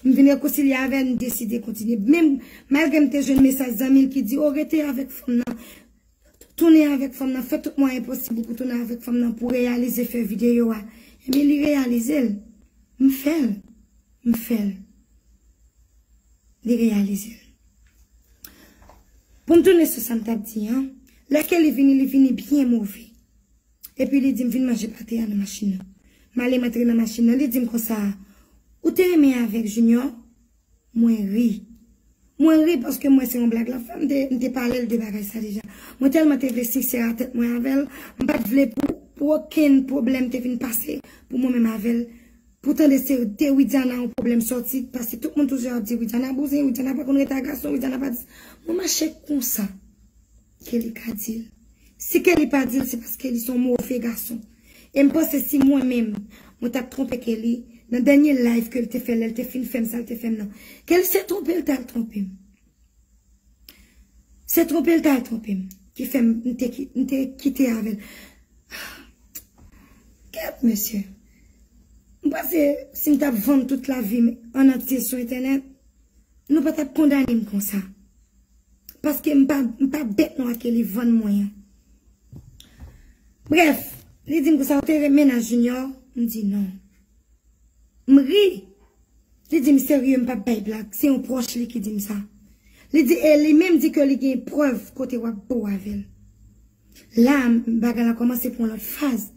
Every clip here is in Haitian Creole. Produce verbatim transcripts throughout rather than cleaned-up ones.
M vin rekonsilye avè l, m deside kontinye. Menm malgre m te jwenn mesaj zanmi l ki di, "O, rete avèk fanm nan. Tounen avèk fanm nan. Fè tout mwayen posib ou pou tounen avèk fanm nan, pou reyalize fè videyo a." Ebyen, li reyalize l. M fè l. M fè l. Li reyalize l. Pou m tounen sou sa m t ap di an, lè ke li vini, li vini byen move. Epi li di m, "Vin manje pate a nan machin nan." M ale m antre nan machin nan, li di m konsa, "Ou te renmen avèk Junior?" Mwen ri. Mwen ri paske mwen se yon blag l ap fè. M te, m te pale l de bagay sa deja. Mwen tèlman te vle sensè a tèt mwen avè l, m pa t vle pou, pou okenn pwoblèm te vin pase pou mwen menm avè l. Pou tande se de Widiana yon pwoblèm sòti, paske tout moun toujou ap di Widiana bouzen, Widiana pa konn rete ak gason, Widiana pa di. Mwen mache konsa. Ke li ka di l. Si ke li pa di l, se paske li se yon move gason. E m panse si mwen menm, mwen t ap twonpe ke li, nan dènye live ke l te fè, lè l te fin fè m sa l te fè m nan. Ke l se twonpe l t al twonpe m. Se twonpe l t al twonpe m. Ki fè m, m te, ki- m te kite avè l. Kèt, mesye. M panse si m t ap vann tout lavi m an antye sou entènèt, nou pa t ap kondane m konsa. Paske m pa, m pa bèt non a ke li vann mwen an. Brèf, li di m konsa, "Ou te renmen nan Junior?" M di, "Non." M ri. Li di m, "Serye, m p ap bay blag. Se yon pwòch li ki di m sa." Li di, e li menm di ke li gen prèv kote w ap bo avè l. La, m- bagay la kòmanse pran lòt faz.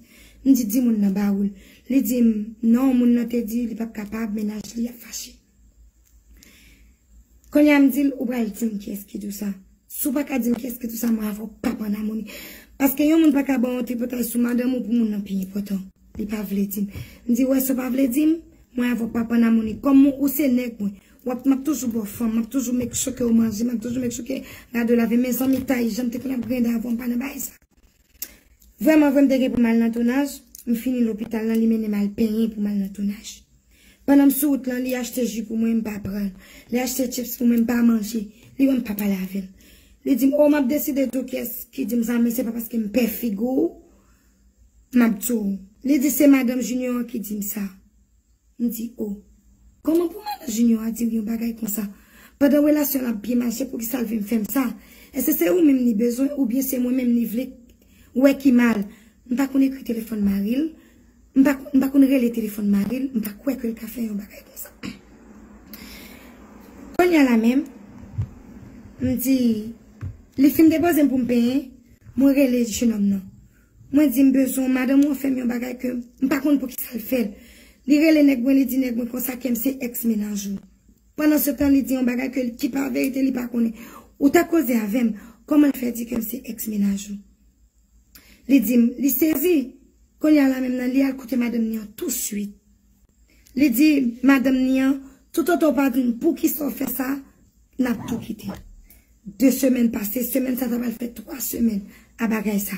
M di, "Di moun nan ba ou l." Li di m, "Non, moun nan te di li p ap kapab, mennaj li ap fache." Kounye a m di l, "Ou pral di m kiyès ki di w sa. Si w pa ka di m kiyès ki di w sa, mwen avè w p ap ann amoni." Paske yon moun pa ka ba w yon tripotay sou madanm ou pou moun nan pi enpòtan. Li pa vle di m. M di, "Wè, sa w pa vle di m, mwen avè w p ap ann amoni. Kòm ou se nèg mwen, w ap, m ap toujou ba w fanm, m ap toujou make sure ke w manje, m ap toujou make sure ke gade w lave." Men zanmitay, jan m te konn ap grende avè w, m pa nan bagay sa. Vrèman vre, m te gen pou m al nan tounaj, m fini lopital lan, li mennen m al penyen pou m al nan tounaj. Pandan m sou wout lan, li achte ji pou mwen, m pa pran l. Li achte chips pou mwen, m pa manje. Li wè m pa pale avè l. Li di m, "O, m ap deside di w kiyès ki di m sa, men se pa paske m pè figi w, m ap di w." Li di, "Se madanm Junior an ki di m sa." M di, "O, kòman pou madan Junior a di w yon bagay konsa? Pandan relasyon l ap byen mache, poukisa l vin fè m sa? Èske se ou menm li bezwen oubyen se mwen menm li vle wè ki mal?" M pa konn ekri telefòn mari l, m pa, m pa konn rele telefòn mari l, m pa kwè ke l ka fè yon bagay konsa. Kounye a la menm, m di, li fin depoze m pou m penyen, mwen rele jenòm nan. Mwen di, "M bezwen w, madanm ou an fè m yon bagay ke m pa konn poukisa l fè l." Li rele nèg mwen, li di nèg mwen konsa ke m se èks mennaj ou. Pandan se tan, li di yon bagay ke, ki pa verite, li pa konnen. Ou t ap koze avè m, kòman l fè di ke m se èks mennaj ou? Li di m, li sezi. Kounye a la menm nan, li al koute madanm ni an touswit. Li di madanm ni an, "Toutotan w pa di m poukisa w fè sa, n ap tou kite." De semèn pase, semèn sa ta pral fè twa semèn a bagay sa.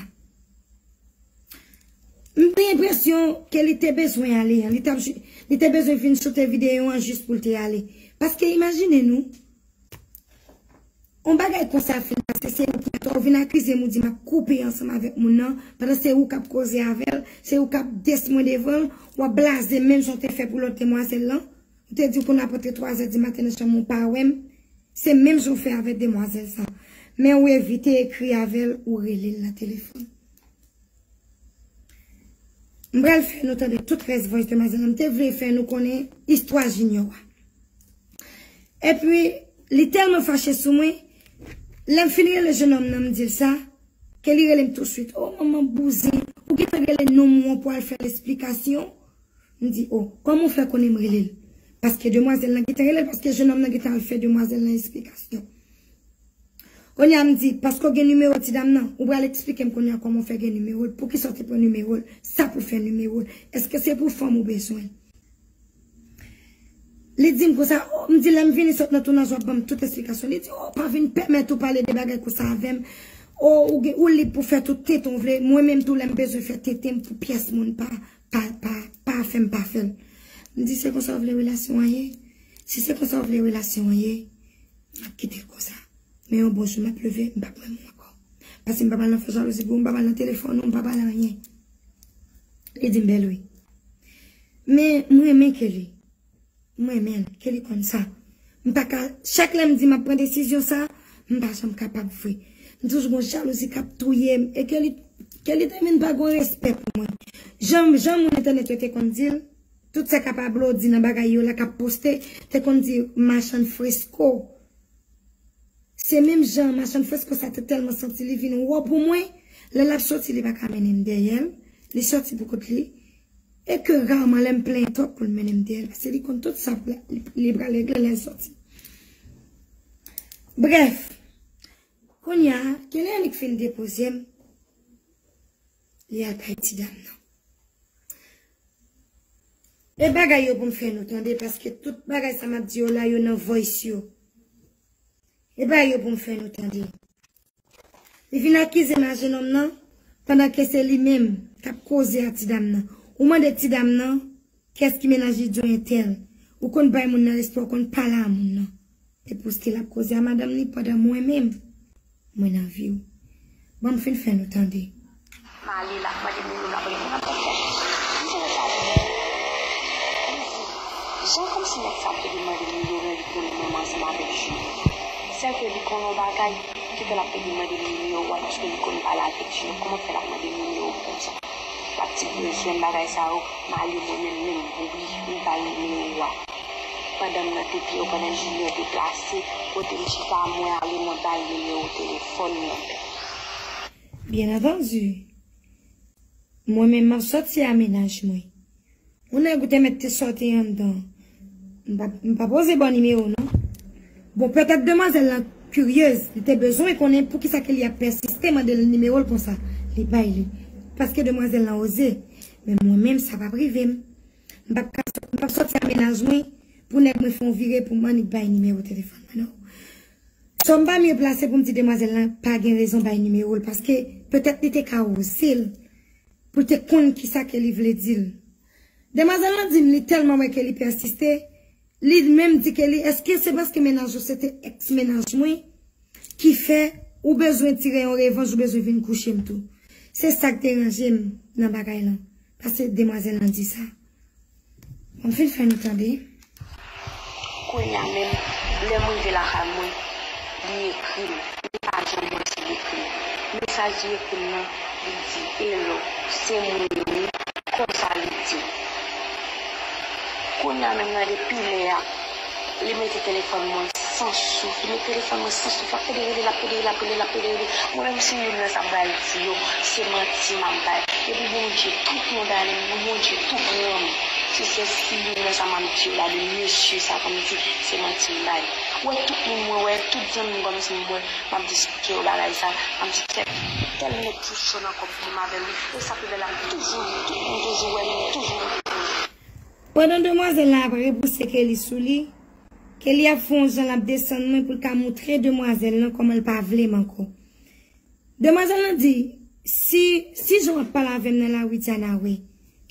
M gen enpresyon ke li te bezwen ale an. Li t ap ju- li te bezwen vin choute videyo an jis pou l te ale. Paske imajine nou, yon bagay konsa fin pase, se ou ki atò, ou vin akize m, ou di m ap koupe ansanm avèk moun nan, pandan se ou k ap koze avè l, se ou k ap des mwen devan l, w ap blaze menm jan w te fè pou lòt demwazèl lan. Ou te di w konn ap rantre twa zè di maten nan chanm ou pa wè m. Se menm jan w fè avèk demwazèl sa. Men ou evite ekri avè l, ou rele l nan telefòn. M pral fè nou tande tout rès voice demwazèl lan. M te vle fè nou konnen istwa Junior a. Epi, li tèlman fache sou mwen, lè m fin rele jenòm nan, m di l sa, ke li rele m touswit. "O, manman bouzen, ou gentan rele nonm ou an pou al fè l esplikasyon?" M di, "O, kòman w fè konnen m rele l?" Paske demwazèl lan gentan rele l, paske jenòm nan gentan al fè demwazèl lan esplikasyon. Kounye a m di, "Paske w gen nimewo ti dam nan, ou pral eksplike m kounye a kòman w fè gen nimewo l, poukisa w te pran nimewo l, sa pou fè nimewo l, èske se pou fanm ou bezwen l?" Li di m konsa, "O," m di, "Lè m vini sot nan tounaj, w ap ban m tout esplikasyon." Li di, "O, pa vin pèmèt ou pale de bagay konsa avè m. O, ou gen, ou lib pou fè tout tenten w vle. Mwen menm tou, lè m bezwen fè tenten m pou pyès moun, pa, pa, pa, pa fè m pa fè l." M di, "Se konsa w vle relasyon an ye? Si se konsa w vle relasyon an ye, m ap kite l konsa. Men yon bon jou, m ap leve, m p ap wè moun ankò. Paske m p ap al nan fo jalouzi pou ou, m p ap al nan telefòn ou, m p ap al anyen." Li di m bèl wi. Men, m renmen ke li. M renmen l, Kelly konn sa. M pa ka, chak lè m di m ap pran desizyon sa, m pa janm kapab vre. M toujou gon jalouzi k ap touye m. E Kelly, Kelly te vin pa gon respè pou mwen. Jan, jan moun entènèt yo te konn di l, tout sa k ap aplodi nan bagay yo la k ap poste, te konn di machann fresko. Se menm jan machann fresko sa te tèlman santi li vin wo pou mwen, lè l ap soti li pa ka mennen m dèyè l, li soti pou kont li. E ke raman lè m plenyen twòp pou l mennen m dèyè l, paske li konn tout sa pou l, li, li pral regle lè l soti. Brèf, kounye a, Kelly annik fin depoze m, li al kay ti dam nan. E bagay yo pou m fè nou tande, paske tout bagay sa m ap di yo la, yo nan voice yo. E bagay yo pou m fè nou tande. Li vin akize m a jenòm nan, pandan ke se li menm k ap koze a ti dam nan. Ou mande ti dam nan, kiyès ki mennaj li, di w entèl. Ou konn bay moun nan respè, ou konn pale a moun nan. E pou se l ap koze a madanm li pandan mwen menm, mwen nan vi w. Ban m fin fè nou tande. M ale, l ap mande m nimewo, l ap mande m nimewo, l ap mande m nimewo. M di, jan kòmsi nèg sa ap vin mande m nimewo, men li konnen mwen ansanm avèk Julie. Sèke li konnen yon bagay, ki fè l ap vin mande m nimewo a, paske li konn pale avèk Julie. Kòman fè l ap mande m nimewo konsa? L ap di bezwen bagay sa yo, m ale mwen menm menm, wi, m bay nimewo a. Pandan m nan tete yo, pandan Julie deplase, kote m chita, mwen ale mwen bay nimewo telefòn nan. Bien entendu, mwen menm m ap sòti a mennaj mwen. Yon nèg ou te mèt te sòti anndan. M pa, m pa poze ba w nimewo non. Bon, petèt demwazèl lan kiryez, li te bezwen konnen poukisa ke li ap pèsiste mande l nimewo l konsa. Li bay li. Paske demwazèl lan oze. Men mwen menm, sa p ap rive m. M p ap ka sò-, m p ap sòti a mennaj mwen pou nèg mwen fè yon vire pou m annik bay nimewo telefòn mwen non. So m pa mye plase pou m di demwazèl lan pa gen rezon bay nimewo l, paske petèt li te ka oze l pou l te konn kisa ke li vle di l. Demwazèl lan di m li tèlman wè ke li pèsiste, li menm di ke li, èske se paske mennaj ou se te èks mennaj mwen ki fè ou bezwen tire yon revanj, ou bezwen vin kouche m tou? Se sa k deranje m nan bagay lan, paske demwazèl lan di sa. Bon, m fin fè nou tande. Kounye a menm, lè m rive lakay mwen, li ekri m. Li pa janm wè si l ekri m. Mesaj li ekri m nan, li di, "Hello, se mwen wi." Konsa li di m. Kounye a menm nan, depi lè a, li mete telefòn mwen san souf. Li mete telefòn mwen san souf. L ap pede rele, l ap pede rele, l ap pede rele, l ap pede rele. Mwen menm si youn nan sa m pral di yo, se manti m ap bay. Epi Bondye tout mond ale, Bondye tou gran m. Se sèl si youn nan sa m ap di yo la de mesye sa kòmsi se manti m bay. Ou wè tout moun mwen wè, tout zanmi m kòmsi m wè, m ap di ke yo bagay sa, m ap di kèt, tèl nèg ki cho nan kòb pou m avè l, e sa pi bèl la, m toujou ri, tout moun toujou wè m, m toujou ri. Pandan demwazèl la ap rebouse Kelly sou li, Kelly ap fè yon jan l ap desann mwen pou l ka moutre demwazèl lan kòman l pa vle m ankò. Demwazèl lan di, si, si jan w ap pale avè m nan la Widiana wè,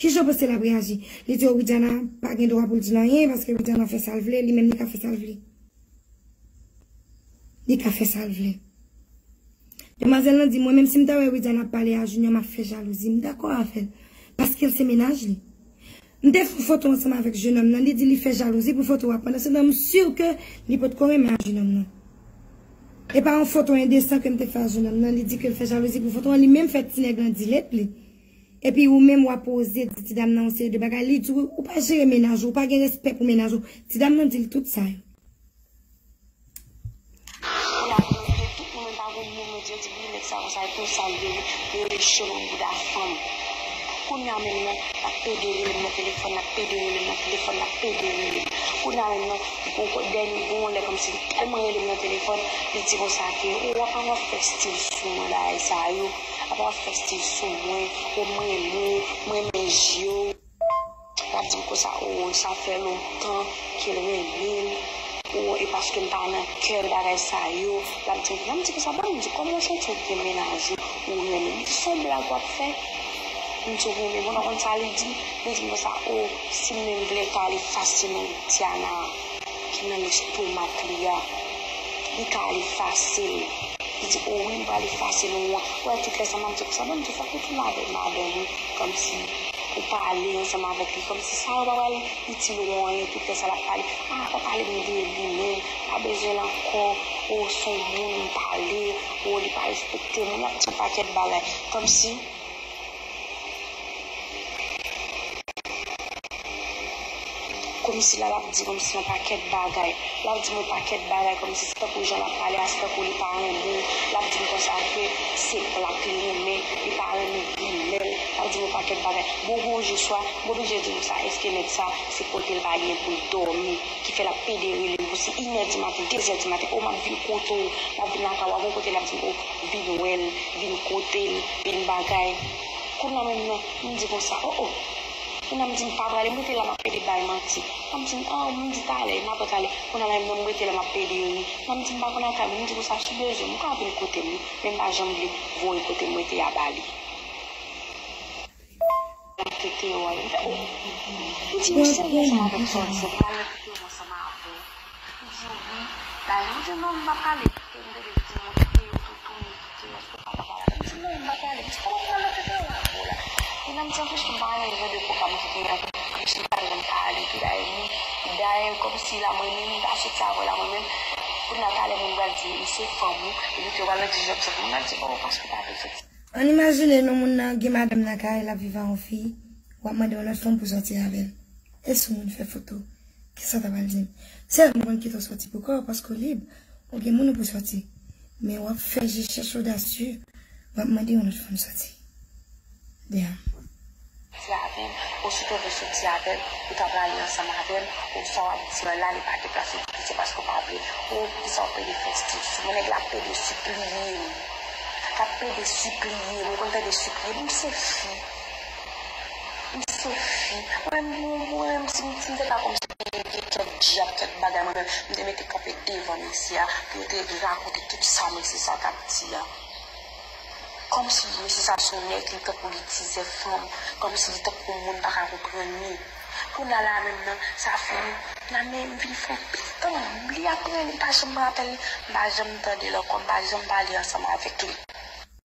kijan w panse l ap reyaji? Li di, o, Widiana pa gen dwa pou l di l anyen, paske Widiana fè sa l vle, li menm li ka fè sa l vle. Li ka fè sa l vle. Demwazèl lan di, mwen menm si m ta wè Widiana ap pale a Junior, m ap fè jalouzi. M dakò avè l. Paske l se mennaj li. M te fè yon foto ansanm avèk jenòm nan. Li di li fè jalouzi pou foto a. Pandansetan, m si ke li potko renmen a jenòm nan. E pa yon foto endesan ke m te fè a jenòm nan. Li di ke l fè jalouzi pou foto an. Li menm fè ti nèg lan delete li. Epi ou menm w ap oze di ti dam nan yon seri de bagay. Li di w, ou pa jere mennaj ou, ou pa gen respè pou mennaj ou. Ti dam nan di l tout sa yo. Kounye a, mwen mete tout moun, mwen pa gon moun, mwen di yo di, "Bri nèg sa konsa, e konsa l ye wi, yo rele cho nan bouda fanm." Kounye a menm nan, l ap pede rele m nan telefòn, l ap pede rele m nan telefòn, l ap pede rele m. Kounye a menm nan, gon ko-, dènye, gon lè kòmsi li tèlman rele m nan telefòn, li di konsa ke, "O, apa w ap fè stil sou mwen, bagay sa yo? Apa w ap fè stil sou mwen? O, m renmen w, m renmen je w." L ap di m konsa, o, sa fè lontan ke l renmen m, o, e paske m pa nan kè l, bagay sa yo. L ap di m, m di konsa, bon, m di, kòman w santi w gen mennaj ou, ou renmen l? Li di, se yon blag w ap fè. M di, ou renmen m, ou konn sa li di? Li di m konsa, o, si m menm vle, m ka ale fasil nan Diana ki nan lestomak li a. Li ka ale fasil. Li di, o wi, m prale fasil, ou wè, tout lè sa, m ap di konsa, bon, m di, fòk ou tounen avèk madanm ou, kòmsi pale ansanm avèk li, kòmsi sa yo pa pral itil ou nan anyen, tout tan sa l ap pale. A, pa pale m de li, men m pa bezwen l ankò. O, s on moun m pale, o, li pa respekte m, l ap di yon pakèt bagay. Kòmsi Kòmsi la, l ap di kòmsi yon pakèt bagay. L ap di m yon pakèt bagay kòmsi se tankou jan l ap pale a, se tankou li pa renmen m. L ap di m konsa ke se l ap renmen, li pa renmen grimèl. L ap di m yon pakèt bagay. Bon, gon jou swa, m oblije di nou sa, èske nèg sa, se kote l pa gen pou l dòmi, ki fè l ap pede rele m pou se inè di maten, dezè di maten, o, m ap vin kote w, m ap vin lakay ou, a gon kote l ap di m, o, vin wè l, vin kote l, vin bagay. Kounye a menm nan, m di konsa, o, o. Kounye a m di m pa prale, m rete la, m ap pede bay manti. M di, a, m di talè, m ap talè. Kounye a menm nan, m rete la, m ap pede ri. M di m pa konn lakay mwen, m di konsa, si w bezwen m, ou ka vin kote m wi, men m pa janm vle voye kote m rete a ba li. L ap tete w ale. M fè, o, m di, ou serye ansanm avèk sa w di, m al rete ansanm avè w. Li di wi. Dayè, m di non, m pa prale. E m tande li di, mwen kite yo tou, tou, mwen kite yo, èske w pa ta prale? M di non, m pa prale. M di kòman pou mwen tete yo avè w la? Kounye a m di anplis m pa renmen jan de pwogram ki genyen an, anplis m pa renmen pale tou, dayè ni, dayè kòmsi la mwen menm, m ta soti avè w la mwen menm. Kounye a talè moun pral di m se fanm ou, epi tou yo pral di jan m soti. Moun ap di, o, paske w pa vle soti. Ann imajine nou, moun nan gen madanm nan kay, l ap viv a yon fi, w ap mande yon lòt fanm pou sòti avè l. E si yon moun fè foto, kisa w ta pral di m? Sèl m konn kite w sòti pou kò w, paske w lib, ou gen moun ou pou sòti. Men w ap fè je chèch odasye, w ap mande yon lòt fanm sòti. Damn. Sòti avè m, ou si te vle sòti avè m, ou ta prale ansanm avè m, ou sa w ap di an la, li pa gen plas li, se paske w pa vle. Ou, kisa w pede fè stil sou mwen, nèg la ap pede sipliye m. L ap pede sipliye m, ou konn tande sipliye m, m se fi. M se fi. Mwen, mwen, mwen, si m, si m te ka kòmsi gen kèk dyab, kèk bagay, mwen menm, m te mete kanpe devan mesye a, pou yo te rakonte tout sa mesye sa t ap di a. Kòmsi mesye sa se yon nèg, li tankou li tizè fanm, kòmsi li tankou moun pa ka konprann li. Kounye a la menm nan, sa fini. Nan men m vin fè yon pil tan, li ap rele, m pa janm rapèl li, m pa janm tande l ankò, m pa janm pale ansanm avèk li.